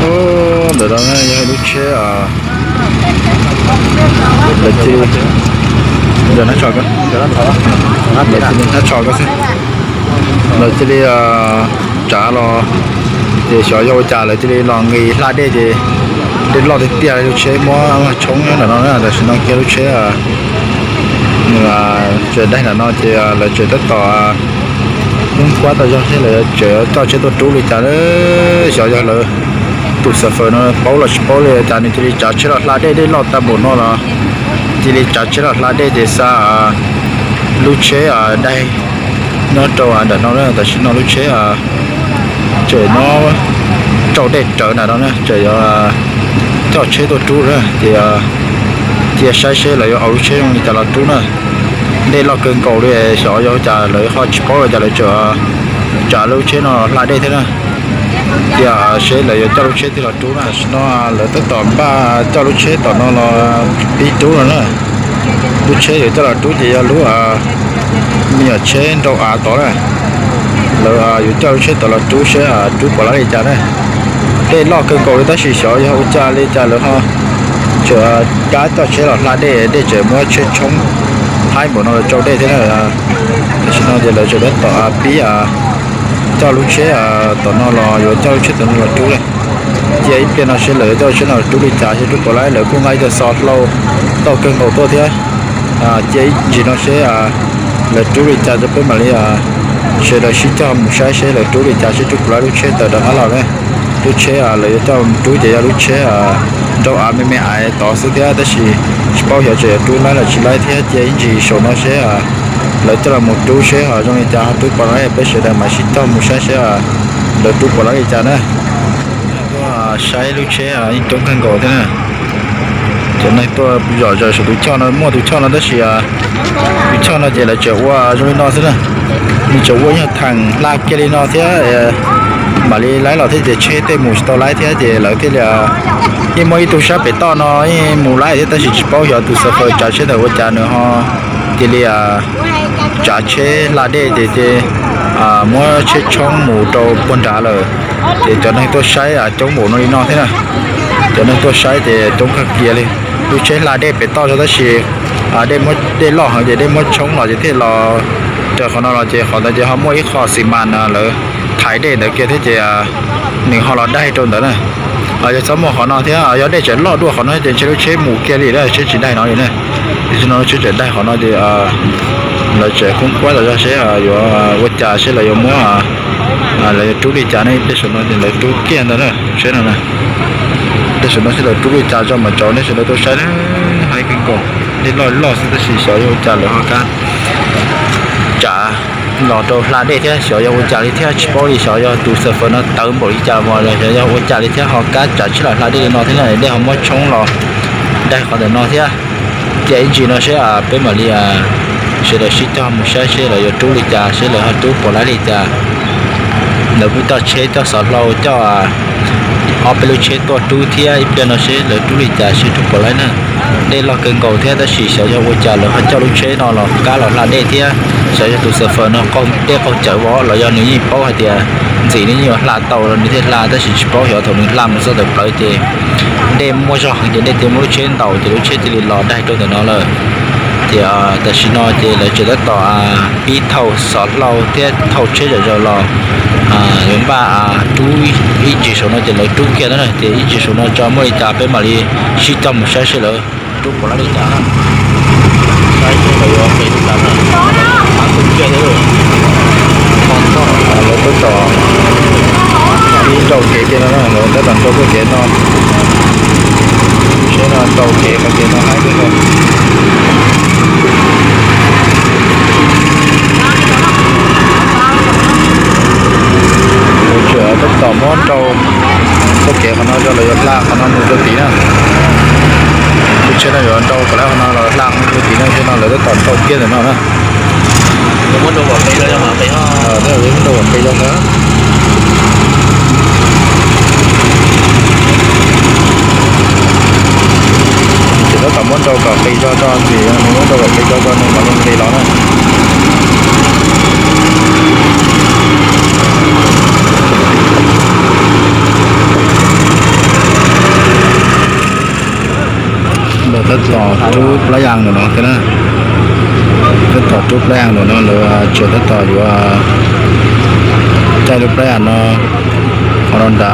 Ntawm no yog lub tsheb, lawv cia li, ntawm no tso, ntawm no tso xwb, lawv cia li tsav los, ces xyov yog ua cas lawv cia li los nqis hla dej ces dej loj tiag tiag, lub tsheb muab tshoob ntawm no na. Tam sim no kiag lub tsheb nws tseem daig ntawm no ces lawv tseem tab tom kuab tau zog seb lawv tseem coj tsheb tuaj rub li cas na. Xyov yog lawv tus xav fawm no paub los tsis paub li cas nws cia li tsav tsheb los hla dej, dej loj tag npaum no los cia li tsav tsheb los hla dej ces xa lub tsheb daig nyob rau ntawm no na. Tam sim no lub tsheb tseem nyob rau dej rawv ntawm no na, tseem yuav coj tsheb tuaj rub na. Ces cia saib seb lawv yuav ua lub tsheb zoo li cas los rub na. Dej loj kawg nkaus li, xyov yog cas lawv ho tsis paub li cas lawv tseem tsav lub tsheb no hla dej thiab na. Cia seb lawv yuav coj lub tsheb twg los rub na. Tam sim no lawv tab tom npaj coj lub tsheb tom no los pib rub no na. Lub tsheb yuav coj los rub ces yog lub me nyuam tsheb nrau av tod na. Lawv yuav coj lub tsheb tod los rub seb rub puas laib li cas na. Dej loj kawg nkaus li tab sis xyov yog ua cas li cas lawv ho tseem kab coj tsheb los hla dej, dej tseem muab tsheb tshoob haib npaum no los tsau dej thiab na. Tam sim no ces lawv tseem tab tom pib coj lub tsheb tom no los, yuav coj lub tsheb tom no los rub na. Cia ib pliag no seb lawv yuav coj lub tsheb no los rub li cas, seb rub puas laib, lawv kuj nqa ib co xov hlau tau kawg nkaus tuaj thiab. Cia ib ntsis no seb lawv rub li cas rau peb mam li sawv daws sib coj mus saib seb lawv rub li cas, seb rub puas laib lub tsheb tawm rov qab los ne. Lub tsheb lawv yuav coj mus rub ces yog lub tsheb nrau av me me ais tod xwb thiab, tab sis tsis paub xyov tseem yuav rub laib los tsis laib thiab. Cia ib ntsis saum no seb lawv coj los mus rub seb ho zoo li cas, ho rub puas laib peb sawv daws mam sib coj mus saib seb lawv rub puas laib li cas na. Tuaj saib lub tsheb yeej coob kawg nkaus thiab na. Cov neeg tuaj zom zaws saum tus choj no, muaj tus choj no tab sis tus choj no ces lawv tseem ua zoo li no xwb na. Nws tseem ua ib nyuag theem hla kiag li no thiab mam li laib los thiab ces tsheb tej mus tsis tau laib thiab ces lawv thiaj li yeej muaj ib tug sab pem toj no yeej mus laib thiab tab sis tsis paub xyov tus xav fawm tsav tsheb ntawm ua cas nws ho cia li tsav tsheb hla dej ces ces muab tsheb tshoob mus rau puag nrad lawm. Ces cov neeg tuaj saib coob npaum no li no thiab na. Cov neeg tuaj saib ces coob kawg kiag li. Lub tsheb hla dej pem toj zog tab sis dej loj heev ces dej muab tshoob los ces thiaj los raws qhov no los ces qhov ntawd ces ho muaj ib qho xis mas lawv thaiv dej ntawd kiag thiab ces nws ho los daig rau ntawd na. Yog txhob muaj qhov no thiab, yog dej tseem loj dua qhov no ces ntshe lub tsheb mus kiag li, tsheb tsis daig no li na. Tam sim no lub tsheb tseem daig qhov no ces lawv tseem kuab kuab los yog seb yuav ua cas, seb lawv yuav muab, lawv yuav rub li cas ne. Ib pliag saum no ces lawv rub kiag ntawd na, seb no na. Ib pliag saum no seb lawv rub li cas tso mas tso nej sawv daws tuaj saib na. Haib kawg nkaus, dej loj loj xwb tab sis xyov yuav ua cas lawv ho kab tsav los rau hla dej thiab, xyov yog ua cas li thiab tsis paub li, xyov yog tus xav fawm no tawv npaum li cas mas xyov yog ua cas li thiab ho kab tsav tsheb los hla dej li no thiab na, dej ho muab tshoob los daig qhov ntawm no thiab. Cia ib ntsis no seb peb mam li sawv daws sib cog mus saib seb lawv yuav rub li cas, seb lawv ho rub puas laib li cas. Lawv kuj coj tsheb coj xov hlau coj ob peb lub tsheb tuaj rub thiab, ib pliag no seb lawv rub li cas seb rub puas laib na. Dej loj kawg nkaus thiab tab sis xyov yog ua cas lawv ho coj lub tsheb no los kab los hla dej thiab, xyov yog tus xav fawm no qaug dej qaug cawv vov los yog nws yeej paub hais tias ntxim nws yeej yuav hla tau los nws thiaj hla tab sis tsis paub xyov thaum nws hla mus txog ntawm plawv ces dej muaj zog heev ces dej thiaj muab lub tsheb ntaus ces lub tsheb cia li los daig rau ntawm no lawm. Ces tam sim no ces lawv tseem tab tom pib thauj xov hlau thiab thauj tsheb zom zaws los yuav npaj rub ib ntsis saum no ces lawv rub kiag na, ces ib ntsis saum no tso muaj li cas peb mam li sib cog mus saib seb lawv rub puas laib li cas na. Saib seb lawv yuav nqis li cas na. Qab tu kiag thiab, lawv tab tom pib nrau kev kiag no na, lawv tab tom nrau tuaj kev no. Seb no nrau kev qhov kev no haib kiag no. Lawv tseem tab tom muab nrau tuaj kev qhov no rau lawv yuav hla qhov no mus rau tid na. Lub tsheb no yuav nrau kom lawv qhov no los hla mus rau tid no, tsheb no lawv tab tom nrau kiag ntawm no na. Nrau kom qis zog ntawd. Ces tab tom muab nrau kom qis zog tso, ntxim nws muab nrau kom qis zog tso nws mam li nqis los na. Rub plab yas ntawm no thiab na. Tab tom rub plab yas ntawm no lawv tseem tab tom yuav caij lub plab yas no. Qhov no nrad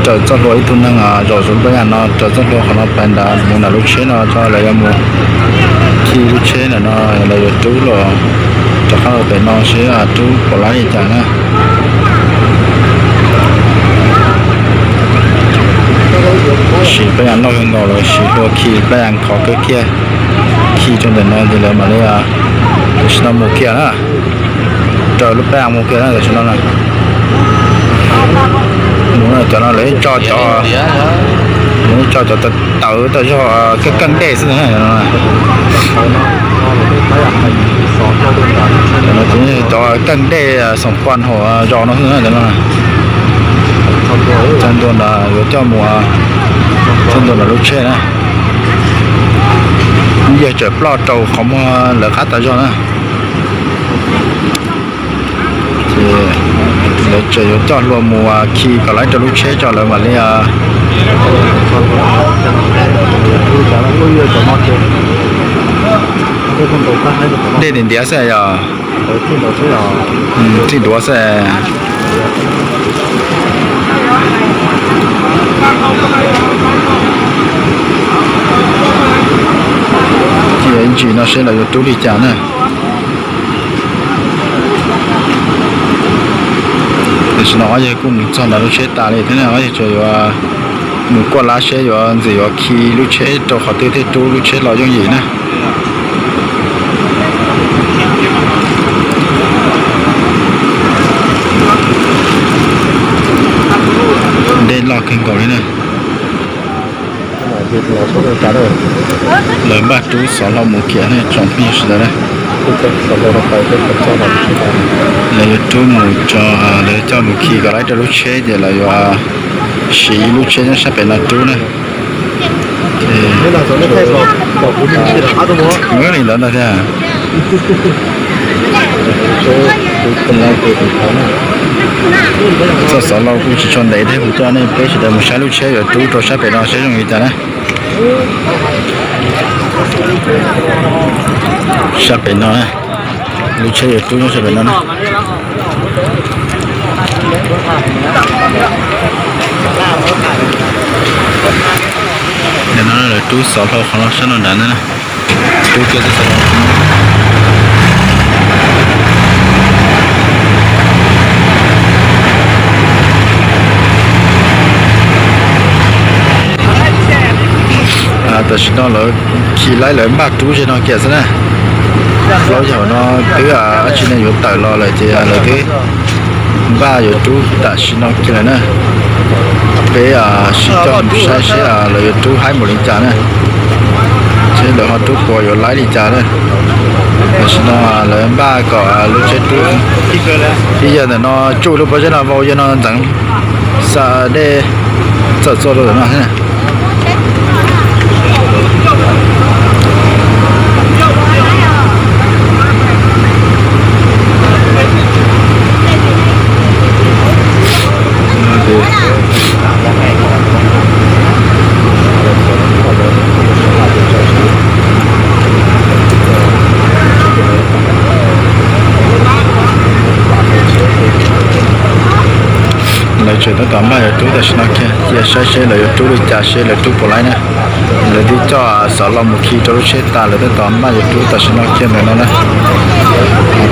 raws txoj hlua ib tug neeg zaum saum lub plab yas no raws txoj hlua qhov no pais nrad mus nram lub tsheb no tso lawv yuav mus khi lub tsheb ntawm no lawv yuav rub los rov qab los pem no seb rub puas laib li cas na. Siv plab yas loj kawg nkaus lawm, siv hlua khi plab yas khov kawg kiag. Khi rau ntawm no ces lawv mam li tam sim no mus kiag na. Raws lub plab yas mus kiag na tam sim no na. Mus no cov no lawv tso cov, lawv tso cov tawv tawv tas zog keej keej dej xwb na. Cov keej dej xoom kuas hauv zos no xwb na cov no. Txog ntua ntawd yuav coj mus, txog ntua ntawm lub tsheb na. Yawg tseem ploj rau qhov muag lawv qab tas zog na. Ces lawv tseem yuav coj hlua mus khi kom laib rau lub tsheb tso lawv mam li. Dej ntiav ntiav xwb yog. Txij duav xwb. Ib ntsis no seb lawv yuav rub li cas na. Tam sim no ob yawg kuj mus txog ntawm lub tsheb tas li thiab na, ob yawg tseem yuav mus kuaj lab seb yuav ntxim yuav khi lub tsheb rau qhov twg thiaj rub lub tsheb los yooj yim na. Dej loj kawg nkaus li na. Lawv npaj rub xov hlau mus kiag ne tsoom phooj ywg sawv daws na. Lawv yuav rub mus tso, lawv coj mus khi kom laib rau lub tsheb ces lawv yuav siv lub tsheb nyob sab pem no rub na. Li ntawd ntag thiab. Txoj xov hlau kuj tsis tshua ntev thiab, kuv coj nej peb sawv daws mus saib lub tsheb yuav rub rau sab pem no seb zoo li cas na. Sab pem no, lub tsheb yuav rub nyob sab pem no na. Nim no lawv rub xov hlau qhov no sab no nrad na. Rub kiag txoj xov hlau. Tam sim no lawv khi laib lawv npaj rub ze no kiag xwb na. Plaub yawg no twb dab tsi ne yuav tawm los lawm ces lawv twb npaj yuav rub tam sim no kiag lawm na. Peb sim coj mus saib seb lawv yuav rub haib npaum li cas na, seb lawv ho rub puas yuav laib li cas na. Tam sim no lawv npaj kom lub tsheb rub. Ib yawg ntawm no tsuj lub pob zeb no vau yawg no ntxeev xa dej txawm txua rau ntawm no. Lawv tseem tab tom npaj yuav rub tam sim no kiag, cia saib seb lawv yuav rub li cas seb lawv rub puas laib na. Lawv twb coj xov hlau mus khi rau lub tsheb tas lawv tab tom npaj yuav rub tam sim no kiag ntawm no na.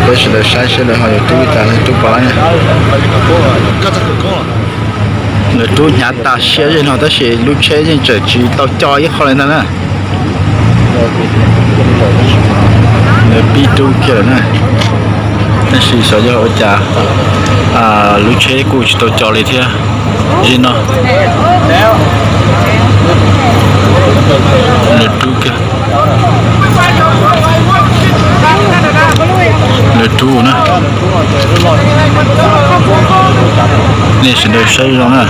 Peb sawv daws saib seb lawv ho yuav rub li cas rub puas laib na. Lawv rub hnyav tas siab zej no tab sis lub tsheb yeej tseem tsis tau co ib qho li ntag na. Lawv pib rub kiag lawm na, tab sis xyov yog ua cas lub tsheb kuj tsis tau co li thiab. Zej no lawv rub kiag, lawv rub na. Nej sawv daws saib zoo na,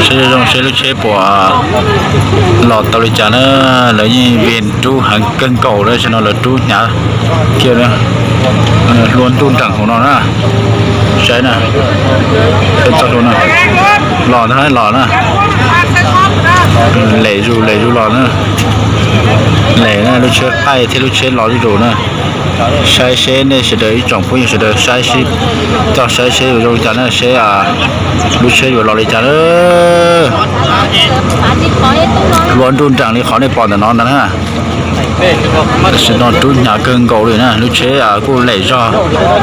saib zoo seb lub tsheb puas los tau li cas na. Lawv yeej vij rub heev kawg nkaus lawm, tam sim no lawv rub hnyav kiag, hlua ntuj nreem hauv no na. Saib na, saib txoj hlua no, los ntag los na. Lem zus lem zus los na. Lem na, lub tsheb qaij thiab lub tsheb los zuj zus na. Saib seb nej sawv daws ib tsoom phooj ywg sawv daws saib sib, coj saib seb yuav zoo li cas na, seb lub tsheb yuav los li cas na. Ua nruj nreem li qhov nej pom ntawm no ntag na. Tam sim no rub hnyav kawg nkaus li na, lub tsheb kuj lem zog,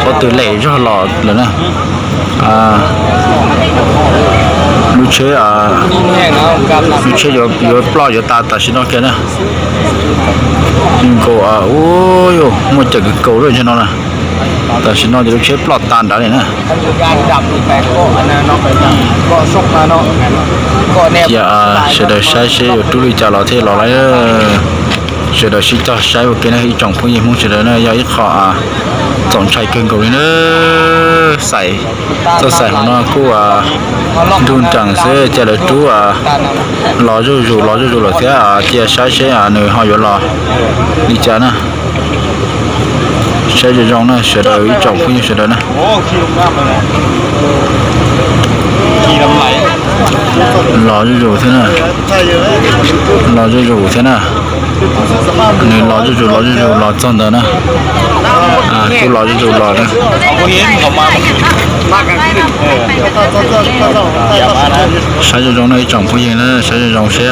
pob tw lem zog los lawm na. Lub tsheb, lub tsheb yuav ploj yuav tas tam sim no kiag na. Nkaus, u, muaj cawm kawg nkaus li no na. Tam sim no ces lub tsheb ploj tas nrad li na. Cia sawv daws saib seb yuav rub li cas los thiaj los lawm. Sawv daws sib cog saib ua ke na ib tsoom phooj ywg Hmoob sawv daws na, yog ib qho txaus ntshai kawg nkaus li na. Xais, txoj xais hauv no kuj nruj nreem xwb, cas lawv rub los zuj zus los zuj zus lawm thiab, cia saib seb nws ho yuav los li cas na. Saib zoo zoo na sawv daws ib tsoom phooj ywg sawv daws na. Los zuj zus thiab na. Los zuj zus thiab na. Nws los zuj zus los zuj zus los txog ntawd na. Kuj los zuj zus los na. Saib zoo zoo na ib tsoom phooj ywg na, saib zoo zoo seb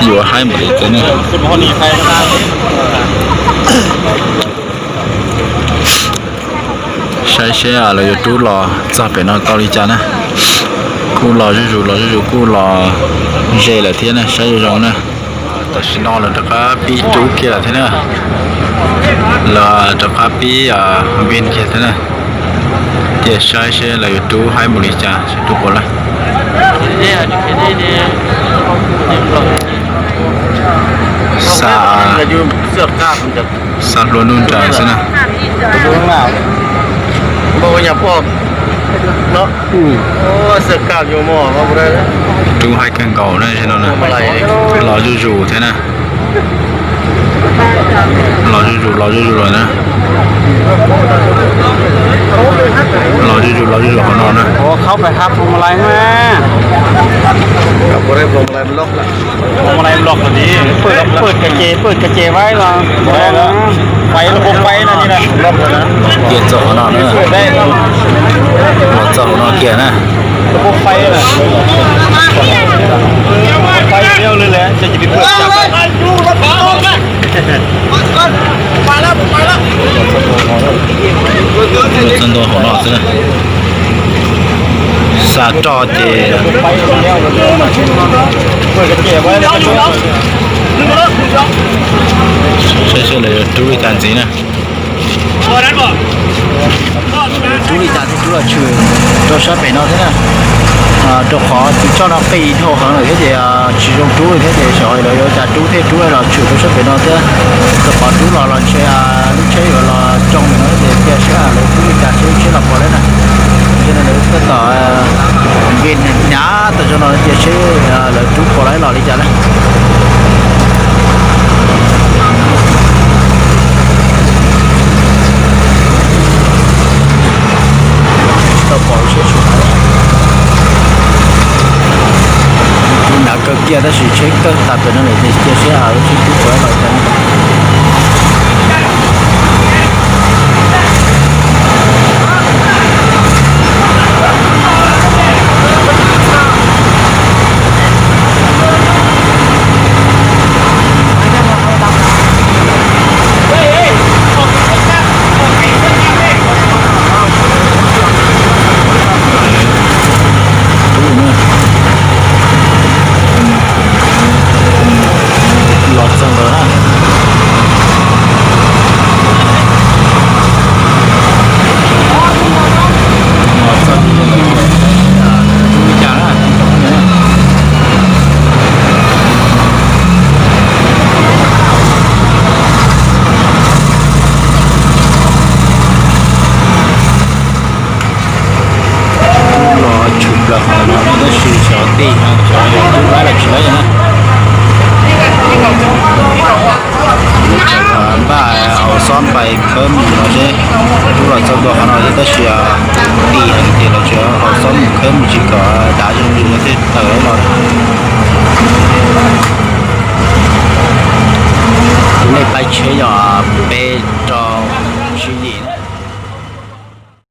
yuav haib npaum li cas ne. Saib seb lawv yuav rub los txog pem no tau li cas na. Kuj los zuj zus los zuj zus kuj los ze lawm thiab na, saib zoo zoo na. Tam sim no lawv rov qab pib rub kiag lawm thiab na. Lawv rov qab pib vij kiag thiab na. Cia saib seb lawv yuav rub haib npaum li cas, seb rub puas lawm. Xa, xa hlua nruj nreem xwb na. Rub haib kawg nkaus na, no los zuj zus thiab na. Los zuj zus los zuj zus lawm na. Los zuj zus los zuj zus qhov no na. Pw ka ces, pw ka ces vaib los, faib los, faib no. Tias txog qhov no na. Los txog qhov no kiag na. Txog ntua hauv no xwb na. Xa roj ces saib seb lawv yuav rub li cas ntxiv na. Rub li cas thiaj rub los tshwm rau sab pem no thiab na. Rau qhov tus tshoj no qis dhau heev lawm thiab ces tsis zoo rub li thiab ces xyov lawv yuav cas rub thiaj rub los tshwm rau sab pem no thiab. Rau qhov rub los los ntshe lub tsheb yuav los tsoo no ces cia seb lawv rub li cas seb lub tsheb los puas lawm na. Yog li ntawd tab tom nqis hnyav tas zog no cia seb lawv rub puas lawm los li cas na. Tsis tau pom lub tsheb tshwm lawm. Rub hnyav kawg kiag tab sis tsheb kawg tas pem no lawm ces cia seb lub tsheb rub puas lawm los cas. Los txog ntawd na. Los txog tim no, rub li cas na. Rub los tshwm plaws qhov no tab sis xyov tej xyov rub laib los tsis laib na. Npaj hauv xob pais khawb mus no seb rub los txog ntua qhov no thiab tab sis dim heev ces lawv tseem hauv xob mus khawb mus tsis kom dav zoo li no thiaj tawm los. Tsheb yog P